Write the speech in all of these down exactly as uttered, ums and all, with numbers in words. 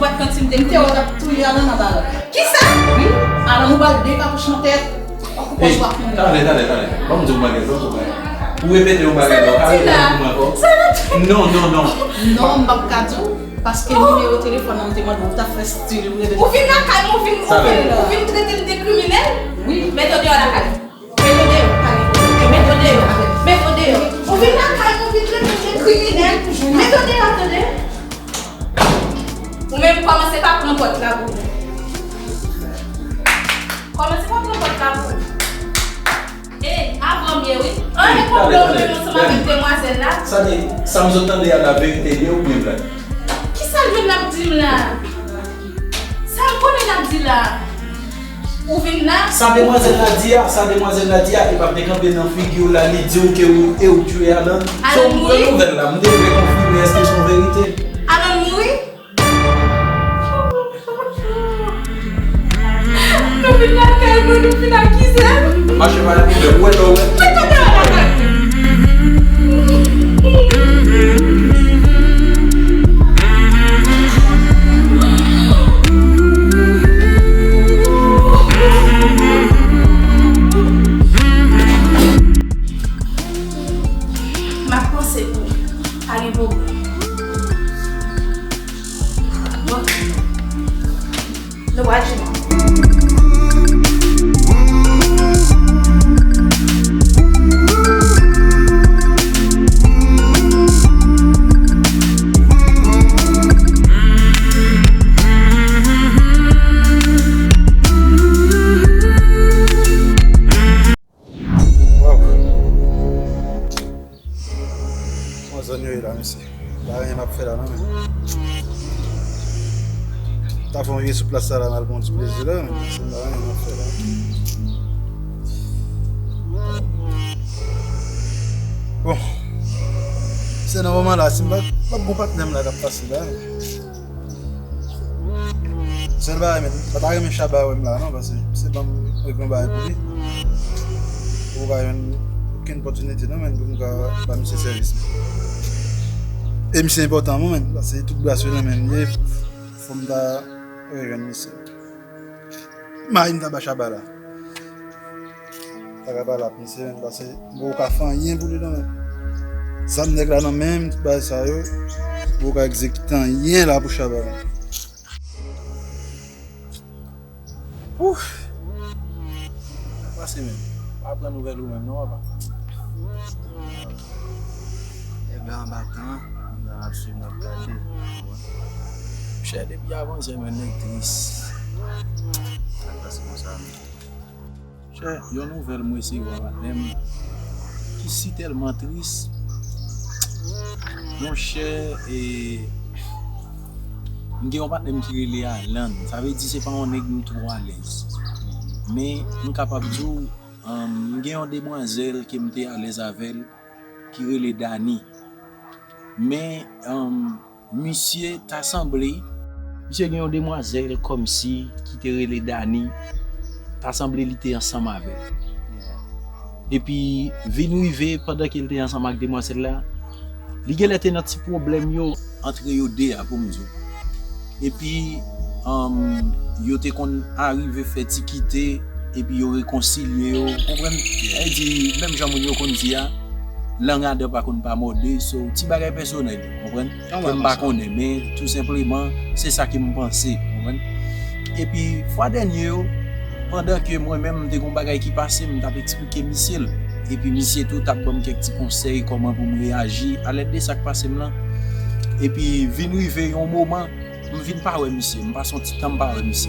Bwat kantin te. M te wè w t ap touye Alan nan bal. Kisa? Wi, Alan, ou ba l de katouch nan tèt. Ou koupe w ap mouri. Talè, talè, talè. Ban m di w yon bagay, ban m di w yon bagay. Ou repete yon bagay la, ou ka repete pou mwen ankò? Sa l ap di la? Non, non, non. Non, m p ap ka di w, paske nimewo telefòn nan m te mande w, ou t ap fè stil ou repete. Ou vin lakay mwen, ou vin, ou vin, ou vin trete m de kriminèl? Wi. Mete w deyò lakay. Mete w deyò, ale. Mete w deyò, mete w deyò. Ou vin lakay mwen, ou vin trete m de kriminèl. Mete w deyò, tande. Ou menm kòmanse pa pran pòt la pou ou. Kòmanse pa pran pòt la pou ou. E, avan m ye, wi. Anyen pwoblèm ou menm ansanm avèk demwazèl la? Sa di, sa m sot tande a la verite li ye oubyen blag? Kisa l jwenn l ap di m la? Sa m konnen l ap di la? Ou vin la? Sa demwazèl la di a, sa demwazèl la di a, epa m te kanpe nan figi w la, li di w ke ou, e ou ki tiye Alan. So, m pran nouvèl la, m te vle konfime èske se yon verite. Alan mouri? Nou vin lakay mwen, nou vin akize m. Mache pa gen pwoblèm, ou wè lè w wè. Mwen tande w lakay mwen. M ap panse pou ou. Pa gen pwoblèm. Ok. Nou pral jwenn. Waw. Kòman zòn yo ye la, mesye? Pa anyen n ap fè la, non, men. Ta fè yon vye sou plas sa la, n al pran yon ti plezi la, men. Se pa anyen n ap fè la. Bon. Se nan moman la, si m pa, pa gon patnè m la k ap pase la. Sèl bagay, men, m pa ta renmen Shabba wè m la, non, paske se ban m regle yon bagay pou li. Ou pa jwenn okenn opòtinite, non, men, pou m ka ba misye sèvis. E misye enpòtan, non, men, paske tout bras yo nan men l ye, fò m ta rejwenn misye. Mari m ta ba Shabba la. Pa ka pale ak misye menm, paske m poko ka fè anyen pou li non, men. Zam nèg la nan men m, tout bagay sa yo, m poko ka egzekite anyen la pou Shabba menm. Ouf! Sa pase menm. Pa pran nouvèl ou menm non, papa. Ebyen, anba tan, anba ap swiv, n ap gade. Monchè, depi avanjè, men nèg tris. Sa k pase konsa menm? Monchè, yon nouvèl mwen resevwa patnè m ki si tèlman tris. Monchè, e, m gen yon patnè m ki rele Alan. Sa vle di se pa yon nèg m twò alèz. Men, m kapab di w, um, m gen yon demwazèl ke m te alèz avè l ki rele Dani. Men, um, misye ta sanble, misye gen yon demwazèl kòmsi ki te rele Dani, ta sanble li te ansanm avè l. Epi, vin rive, pandan ke l te ansanm ak demwazèl la, li genlè te nan ti pwoblèm yo antre yo de a, pou m di w. Epi, um, yo te konn arive fè ti kite, epi yo rekonsilye yo, konprann? Sa vle di, menm jan moun yo konn di a, lang adan pa konn pa mòde, so, ti bagay pèsonèl, konprann? Ke m pa konnen, men tou senpleman, se sa ke m panse, konprann? Epi, fwa dènye yo, pandan ke mwen menm, m te gon bagay ki pase m, m t ap eksplike misye l. Epi misye tou t ap ban m kèk ti konsèy kòman pou m reyaji alèd de sa k pase m lan. Epi vin rive yon moman, m vin pa wè misye, m pase yon ti tan m pa wè misye.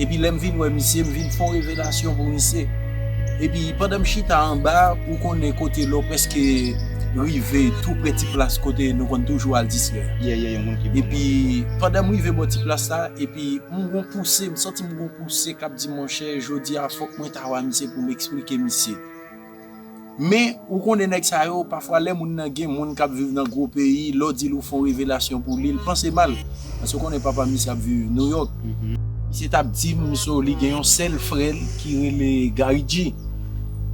Epi lè m vin wè misye, m vin fè yon revelasyon pou misye. Epi pandan m chita anba, ou konnen kote lè w prèske rive tou pre ti plas kote nou konn toujou al distrè. Epi pandan m rive bò ti plas sa, epi m gon pouse, m santi m gon pouse k ap di, monchè, jodi a fòk mwen ta wè misye pou m eksplike misye. Men, ou konnen nèg sa yo, pafwa lè moun nan gen moun k ap viv nan gwo peyi, lè w di l ou fè yon revelasyon pou li, l panse mal. Paske ou konnen papa misye ap viv Nouyòk. Misye t ap di m, so, li gen yon sèl frè l ki rele Gary G.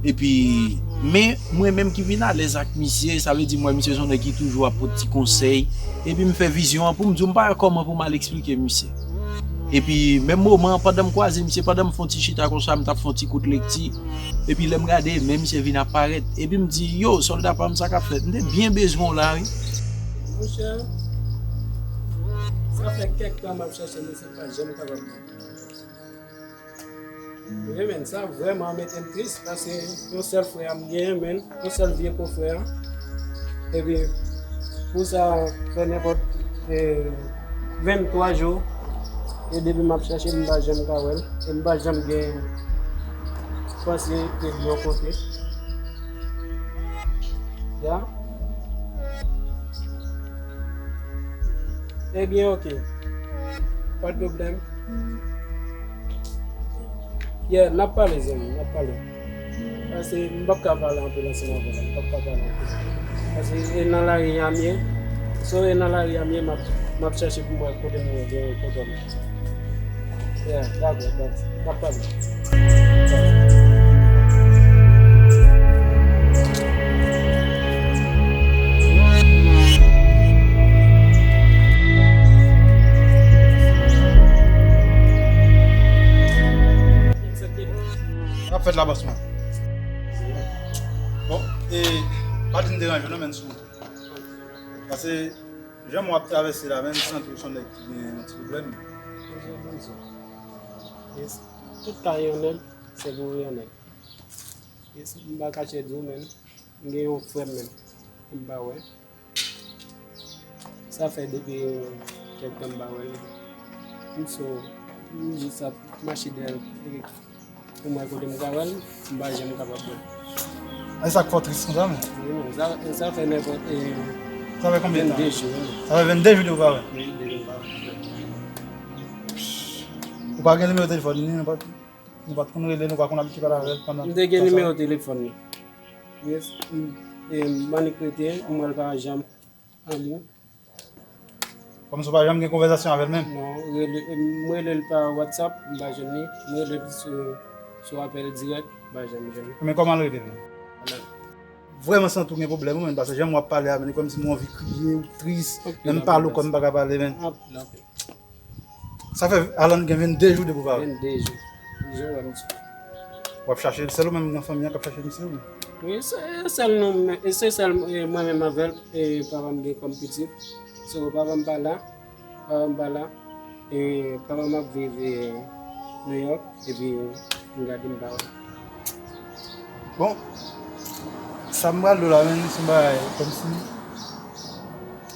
Epi, men mwen menm ki vin alèz ak misye, sa vle di m wè misye se yon nèg ki toujou ap pot ti konsèy. Epi m fè vizyon an pou m di w, m pa wè kòman pou m al eksplike misye. Epi, menm moman, pandan m kwaze misye, pandan m fè yon ti chita konsa, m t ap fè yon ti kout lekti. Epi, lè m gade, men misye vin ap parèt. Epi, m di, yo, sòlda pa m, sa k ap fèt? M te byen bezwen w la, wi. Monchè, sa fè kèk tan m ap chèche misye, m pa janm kapab jwenn. Wi, men sa vrèman mete m tris, paske yon sèl frè a m genyen, men yon sèl vye kofrè a. Epi, pou sa fè nenpòt, eh, venntwa jou, e depi m ap chèche l, m pa janm ka wè l, e m pa janm gen panse ke l yon kote. Ya. Ebyen, oke. Pa de pwoblèm. Yeah, n ap pale, zanmi, n ap pale. Paske m p ap ka pale anpil ansanm avè w la, m p ap ka pale anpil. Paske e nan lari a m ye. So, e nan lari a m ye, m ap, m ap chèche pou m wè kote m gen kontwòl. Yeah, dakò, dakò. N ap pale. Sa k ap fèt la, bòs mwen? Bon, e, pa di m deranje w non, men sou. Paske jan mwen ap travèse la, men m santi w se yon nèg ki gen yon ti pwoblèm. Yes. Tout tan yon nèg, se pou yon nèg. Yes, m pa kache di w, men m gen yon frè m menm, m pa wè. Sa fè depi kèk tan m pa wè l. M so, m jis ap mache dèyè l pou m wè kote m ka wè l, m pa janm kapab wè l. E sa k fè w tris konsa, men? Wi, men sa, sa fè nenpòt, eh, sa fè konbyen tan? Vennde jou, wi. Sa fè vennde jou depi w pa wè l? Wi, depi m pa wè l. Ou pa gen nimewo telefòn li, nou pa, nou pa t konn rele, nou pa konn abitye pale avè l pandan tout tan sa? M te gen nimewo telefòn li. Yes, m, e, m annik rete, m wè l pa janm anliy. Kòmsi w pa janm gen konvèsasyon avè l menm? Non, rele, m rele l pa WhatsApp, m pa jwenn li. M rele l sou, sou apèl dirèk, m pa janm jwenn li. Men kòman l rele l? Alan. Vrèman santi w gen pwoblèm, wi, men, paske jan w ap pale a, men, kòmsi m anvi kriye, ou tris, menm pale w kòm m pa ka pale, men. Sa fè Alan gen vennde jou depi w pa wè l. Vennde jou. Jou wè misye. W ap chache l, sèl ou menm nan fanmi an k ap chache misye, wi. Wi, se sèl nou, men, e se sèl, e, mwen menm avè l, e papa m gen kòm pitit. So, papa m pa la, papa m pa la, e papa m ap viv, e, New York, epi m gade m pa wè l. Bon, sa m pral di w la, men, se yon bagay kòmsi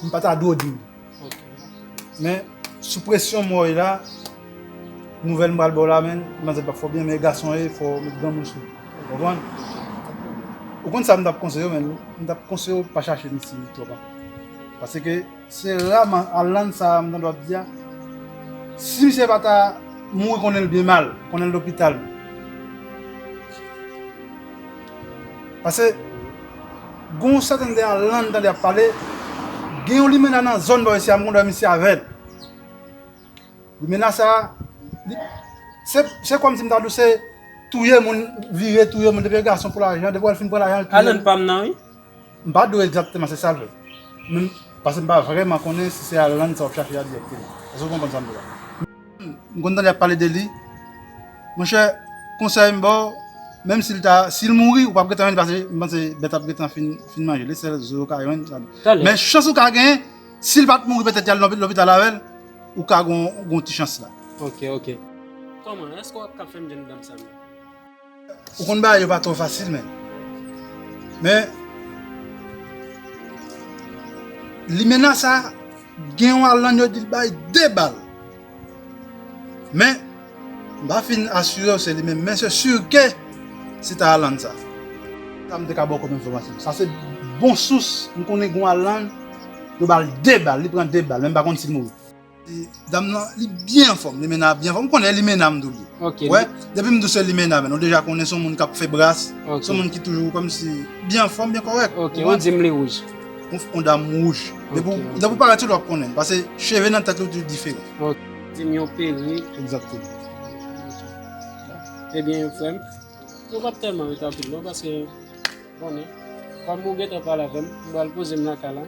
m pa ta dwe w di w. Men, sou presyon m wè w ye la, nouvèl m pral ba w la, men, manzè p ap fè w byen, men gason w ye, fò w met granmoun sou ou. Ou konprann? Ou konn sa m t ap konseye w, men, m t ap konseye w pa chache misye twòp ankò. Paske se raman Alan sa a m tande w ap di a, si misye pa ta mouri konnen l byen mal, konnen l lopital, paske gen yon sèten de Alan m tande ap pale, gen yon limena nan zòn bò isi a, m konn wè misye avè l. Limena sa a, li, se, se kòmsi m ta di w se touye moun, vire touye moun, depi e gason pou lajan, depi w al fin pran lajan, l touye. Alan pa m nan, wi. M pa di w egzakteman se sa l fè. Men, paske m pa vrèman konnen si se Alan sa w ap chache a dirèkteman. Èske w konprann sa m di w la? M konn tande y ap pale de li. Monchè, konsèy m ba w, menm si l ta, si l mouri, ou p ap gentan jwenn li, paske m panse bèt ap gentan fin, fin manje. Li sèl zo yo ka jwenn. Men chans ou ka genyen, si l pa t mouri, petèt y al lopi-, lopital avè l, ou ka gon, gon ti chans la. Ok, ok. Kòman? Èske w ap ka fè m jwenn dam sa menm? Ou konn bagay yo pa twò fasil, men. Men, limena sa, gen yon Alan yo di l bay de bal. Men, m pa fin asire w se li menm, men se si ke se ta Alan sa. Sa m te ka ba w kòm enfòmasyon. Sa se bon sous, m konnen gen yon Alan, yo ba l de bal, li pran de bal, men m pa konn si l mouri. E, dam nan, li byen anfòm, limena byen anfòm. M konnen limena m tou li. Ok. Wè, depi m di w se limena, men, ou deja konnen se yon moun k ap fè bras, se yon moun ki toujou kòmsi byen anfòm, byen kòrèk. Ok, ou di m li wouj. Yon, yon dam wouj. Depi w, depi w parèt sou li, w ap konnen. Paske cheve nan tèt li toujou diferan. Ok. Di m yon perik. Egzakteman. Ebyen, frè m, Nou p ap tèlman ret anpil non, paske, konnen, kòm ou gentan pale avè m, m pral poze m lakay la.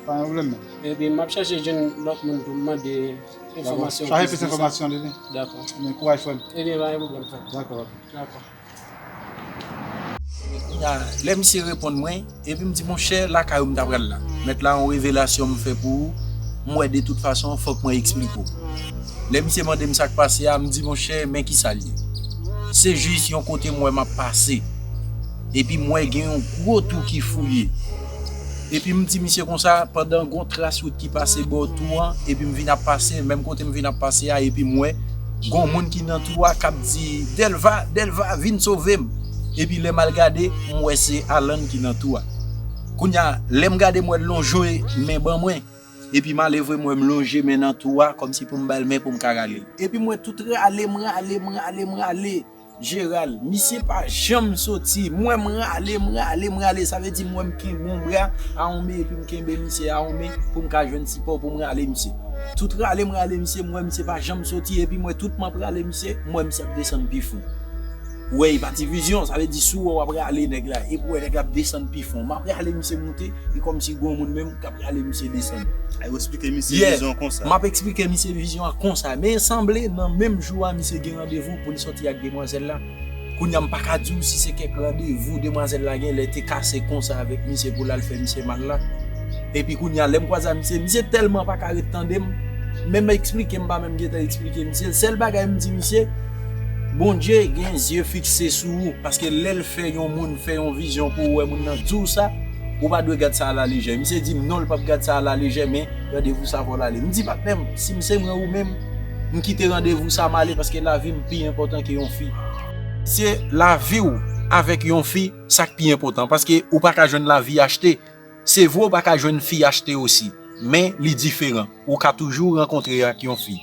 Pa gen pwoblèm menm. Epi m ap chache jwenn lòt moun pou m mande enfòmasyon plis de sa. Chache plis enfòmasyon de li. Dakò. Men kouraj frè m. Ebyen, pa gen pwoblèm frè m. Dakò. Dakò. Kounye a, lè misye reponn mwen, epi m di, monchè, lakay ou m ta pral la. Mèt la, yon revelasyon m fè pou ou, m wè de tout fason, fòk mwen eksplike w. Lè misye mande m sa k pase a, m di, monchè, men kisa l ye. Se jis yon kote m wè m ap pase. Epi m wè gen yon gwo twou ki fouye. Epi m di misye konsa, pandan gon tras wout ki pase bò twou an, epi m vin ap pase, menm kote m vin ap pase a, epi m wè gon moun ki nan twou a k ap di, Dèlva, Dèlva, vin sove m. Epi lè m al gade, m wè se Alan ki nan twou a. Kounye a, lè m gade, m wè l lonje men ban mwen. Epi malevre m wè m lonje men nan twou a, kòmsi pou m ba l men pou m ka rale l. Epi m wè tout rale, m rale, m rale, m rale. Jeral, misye pa janm soti. M wè m rale, m rale, m rale. Sa vle di m wè m kenbe yon bra a yon men, epi m kenbe misye a yon men pou m ka jwenn sipò pou m rale misye. Tout rale m rale misye, m wè misye pa janm soti, epi m wè tout m ap rale misye, m wè misye ap desann pi fon. Ou wè, e pa ti vizyon, sa vle di si w wè w ap rale nèg la, epi w wè nèg la ap desann pi fon. M ap rale misye moute, e kòmsi gon moun menm k ap rale misye desann. Ay, ou eksplike misye vizyon an konsa. M ap eksplike misye vizyon an konsa. Men sanble nan menm jou a, misye gen randevou pou l soti ak demwazèl la. Kounye a, m pa ka di w si se kèk randevou demwazèl la gen lè te kase konsa avèk misye pou l al fè misye mal la. Epi kounye a, lè m kwaze a misye, misye tèlman pa ka ret tande m, menm eksplike m pa menm gentan eksplike misye. Sèl bagay m di misye, Bondye gen zye fikse sou ou, paske lè l fè yon moun fè yon vizyon pou ou wè moun nan di w sa, ou pa dwe gad sa alalejè. Misye di m non, l p ap gad sa alalejè, men randevou sa fò l ale. M di patnè m, si m se mwen ou menm, m kite randevou sa m ale, paske lavi m pi enpòtan ke yon fi. Se lavi w avèk yon fi, sa k pi enpòtan, paske ou pa ka jwenn lavi achte. Se vre w pa ka jwenn fi achte osi, men li diferan. Ou ka toujou rankontre ak yon fi.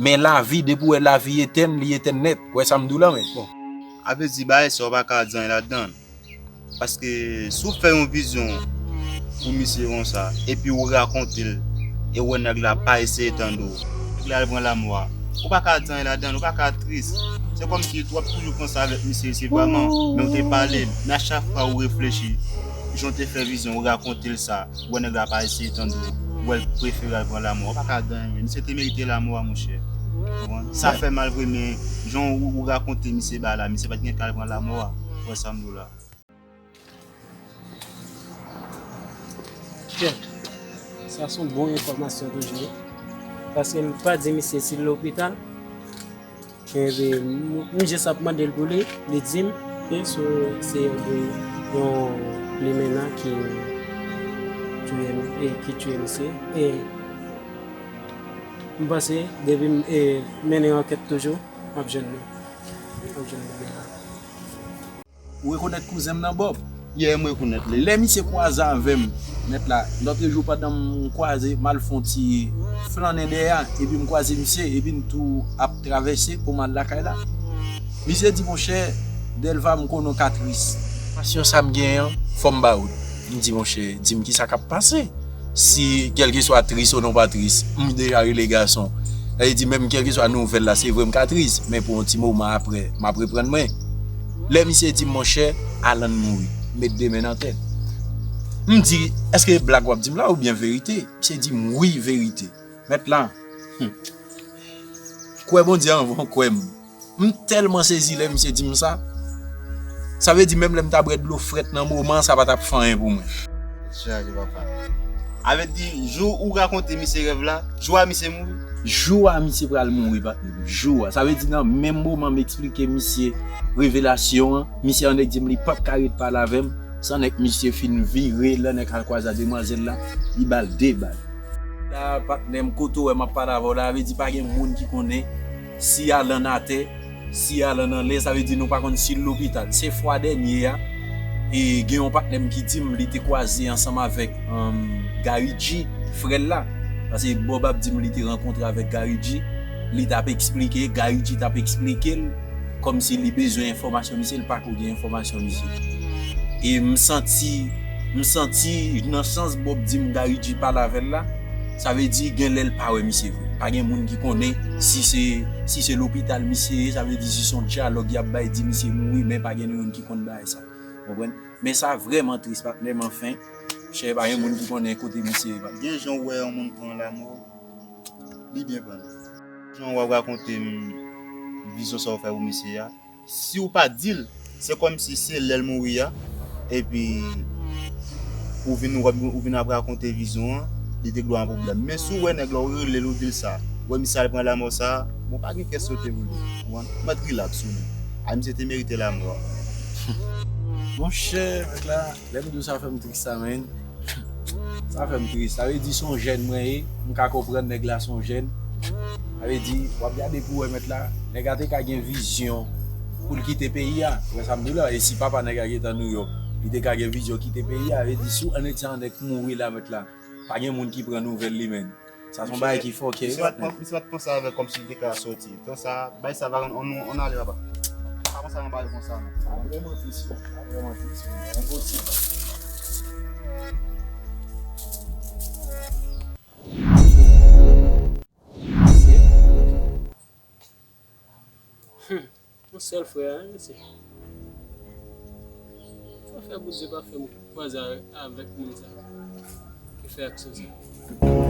Men lavi, depi w wè lavi etèn, li etèn nèt. Ou wè sa m di w la, men bon. A vle di, bagay sa, ou pa ka di anyen ladan l. Paske si w fè yon vizyon pou misye konsa, epi w rakonte l, e w wè nèg la pa eseye tande w, nèg la al pran lanmò a, ou pa ka di anyen ladan l, ou pa ka tris. Se kòmsi w ap toujou panse avèk misye sepaman, men w te pale l. Men a chak fwa ou reflechi, jan w te fè vizyon, ou rakonte l sa, ou wè nèg la pa eseye tande w, ou wè l prefere al pran lanmò a, ou pa ka di anyen. Misye te merite lanmò a, monchè. Ou konprann? Sa fè mal vre, men jan ou, ou rakonte misye bagay la, misye pa t gen ka al pran lanmò a. Ou wè sa m di w la? Kè, sa se yon bon enfòmasyon toujou. Paske m pa di misye si l lopital. Epi, m, m jis ap mande l pou li, li di m, e so, se yon, yon plimen nan ki touye m, e ki touye misye. E m panse, depi m, e, mennen ankèt toujou, m ap jwenn li. M ap jwenn li la. Ou rekonèt kouzen m nan, Bob? Yeah, m rekonèt li. Lè misye kwaze avè m, mèt la, lòtrejou pandan m kwaze, m al fè yon ti flannen dèyè a, epi m kwaze misye, epi n tou ap travèse pou m al lakay la. Misye di, monchè, Dèlva, m konnen w ka tris. Enfòmasyon sa m genyen an, fò m ba ou l. M di, monchè, di m kisa k ap pase. Si, kèlkeswa tris ou non pa tris, m deja rele gason. Sa vle di, menm kèlkeswa nouvèl la, se vre m ka tris, men pou yon ti moman apre, m ap reprann mwen. Lè misye di m, monchè, Alan mouri, met de men nan tèt. M di, èske blag w ap di m la oubyen verite? Misye di m, wi, verite. Mèt la, hmm. Kwè Bondye anvan w kwè m. M tèlman sezi lè misye di m sa. Sa vle di menm lè m ta bwè dlo frèt nan moman an, sa pa t ap fè anyen pou mwen. Chaje papa. A vle di, jou ou rakonte misye rèv la, jou a misye mouri? Jou a misye pral mouri, patnè m. Jou a. Sa vle di nan menm moman m eksplike misye revelasyon an, misye annik di m li p ap ka ret pale avè m, san nèk misye fin vire, lè nèk al kwaze a demwazèl la, li ba l de bal. La, patnè m, kote w wè m ap pale avè w la, vle di pa gen moun ki konnen si Alan atè, si Alan anlè, sa vle di nou pa konn si l lopital. Se fwa dènye a, e gen yon patnè m ki di m li te kwaze ansanm avèk, um, Gary G, frè l la. Paske Bob ap di m li te rankontre avèk Gary G, li t ap eksplike, Gary G t ap eksplike l, kòmsi li bezwen enfòmasyon misye, li pako gen enfòmasyon misye. E m santi, m santi nan sans Bob di m Gary G pale avè l la, sa vle di gen lè l pa wè misye vre. Pa gen moun ki konnen si se, si se lopital misye ye, sa vle di si se yon dyalòg y ap bay, di misye mouri, men pa gen youn ki konn bagay sa. Konprann? Men sa vrèman tris, patnè m, anfen. Chè, pa gen moun ki konnen kote misye ye, patnè. Gen jan w wè yon moun pran lanmò, li byen pran l. Jan w ap rakonte m vizyon sa w fè pou misye a, si w pa di l, se kòmsi se lè l mouri a, epi ou vin, ou vin ap rakonte vizyon an, li te gen dwa yon pwoblèm. Men si w wè nèg la, ou rele l, ou di l sa, ou wè misye al pran lanmò sa, bon, pa gen kè sote pou li. Ou konprann? Ou mèt rilaks ou menm. A, misye te merite lanmò a. Monchè, mèt la, lè m di w sa fè m tris sa, men. Sa fè m tris. Sa vle di se yon jèn mwen ye, m ka konprann nèg la se yon jèn. Sa vle di, w ap gade pou wè mèt la, nèg la te ka gen vizyon pou l kite peyi a. Ou wè sa m di w la, e si papa nèg la gentan Nouyòk, li te ka gen vizyon kite peyi a. Sa vle di, si w ann Ayiti, yon nèg mouri la mèt la, pa gen moun ki pran nouvèl li, menn. Sa se yon bagay ki fòkè. Misye pa t panse avèk kòmsi li te ka soti. Tan sa, bay sa va, on, on, on ale, papa. Pa panse avèk bagay konsa, non. Sa vrèman tris, wi. Sa vrèman tris, wi. Enposib. Hmm. Yon sèl frè a, wi, mesye. Sa fè Bondye pa fè m kwaze avèk moun sa ki fè aksyon sa.